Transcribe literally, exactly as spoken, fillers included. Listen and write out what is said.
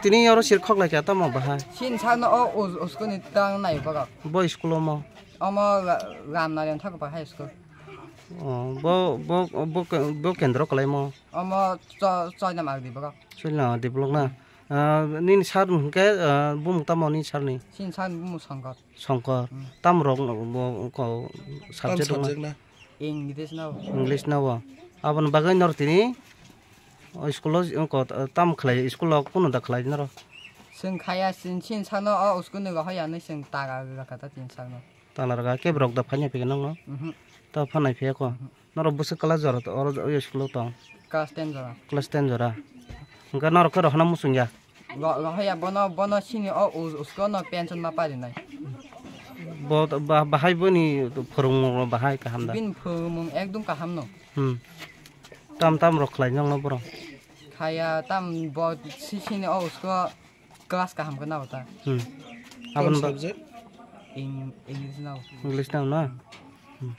Tini oro sir khok lai kha tamo bahai? Sin sakno o us-, uskuni tang nai borok. Bo school omo? Omo Ra-, Ramnarian Thakurba High School. Oh, bo, bo, bo, bo kendro kalaimo? Omo Cho-, Choina Magdi borok. Choina Magdi borok na? Ah, nini sir hwnkhe, ah, bumung tamo nini sir ni? Sin sir bumung Songkor. Songkor. Hmm. Tam rok bo ko Tam subject rok subject na? English na. English na bo. Aboni bagwi nor tini o school o ko tam khlai, school o kuno da khlai noro? Sing khaya sin sin sano o school ni go hoya ni sing taga ga kata tin sano. Tala raga ke borok da phanya phi nang no? Mhm. Ta phanai phi ko. Mhm. Noro bwswk class jora to, oro o school o tong? Class ten jora. Class ten jora. Hwnkhe norok khe rohorna muchung ya? Ro-, rohor ya, bono, bono sini o us-, usko no pension ma parinai. Bo to ba-, bahai boni phwrwngmung rok bahai kaham da? Bini phwrwngmung ekdum kaham no. Hmm. Tam tam rok khlai nang no borok? Khaya tam bo si-, sini o usko class kaham khe nao ta. Hmm. Aboni ba- subject? Eng-, English nao. English nao na? Hmm.